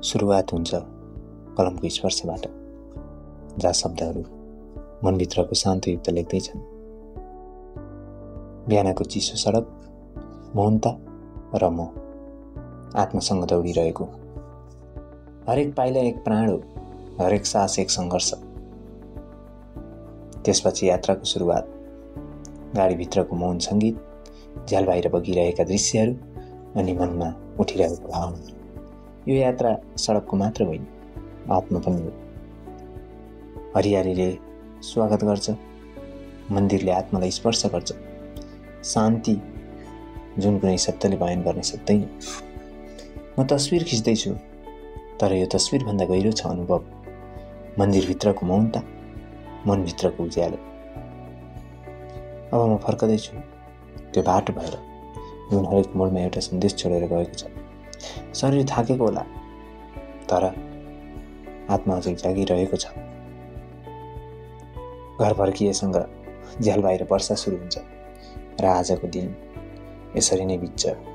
सुरुवात हुन्छ कलमको स्पर्शबाट, जहाँ शब्दहरू मनभित्रको शान्तयुक्त लेख्दैछन्। बिहानको चिसो सडक, मौनता र म आत्मासँग दौडिरहेको। हरेक पाइला एक प्राण हो, हरेक सास एक सङ्घर्ष। त्यसपछि यात्राको सुरुवात, गाडीभित्रको मौन सङ्गीत, झ्याल बाहिर बगिरहेका दृश्यहरू अनि मनमा उठिरहेको भावना। यो यात्रा सडकको मात्र होइन, आत्मा पनि हो। हरियालीले स्वागत गर्छ, मन्दिरले आत्मालाई स्पर्श गर्छ। शान्ति जुन कुनै शब्दले बयान गर्न सक्दैन। म तस्बिर खिच्दैछु, तर यो तस्बिरभन्दा गहिरो छ अनुभव। मन्दिरभित्रको मौनता, मनभित्रको उज्यालो। अब म फर्कदैछु त्यो बाटो भएर, जुन हरेक मोडमा एउटा सन्देश छोडेर गएको छ। शरीर थाकेको होला, तर आत्मा अझै जागिरहेको छ। घर फर्किएसँग झ्याल बाहिर वर्षा सुरु हुन्छ र आजको दिन यसरी नै बित्छ।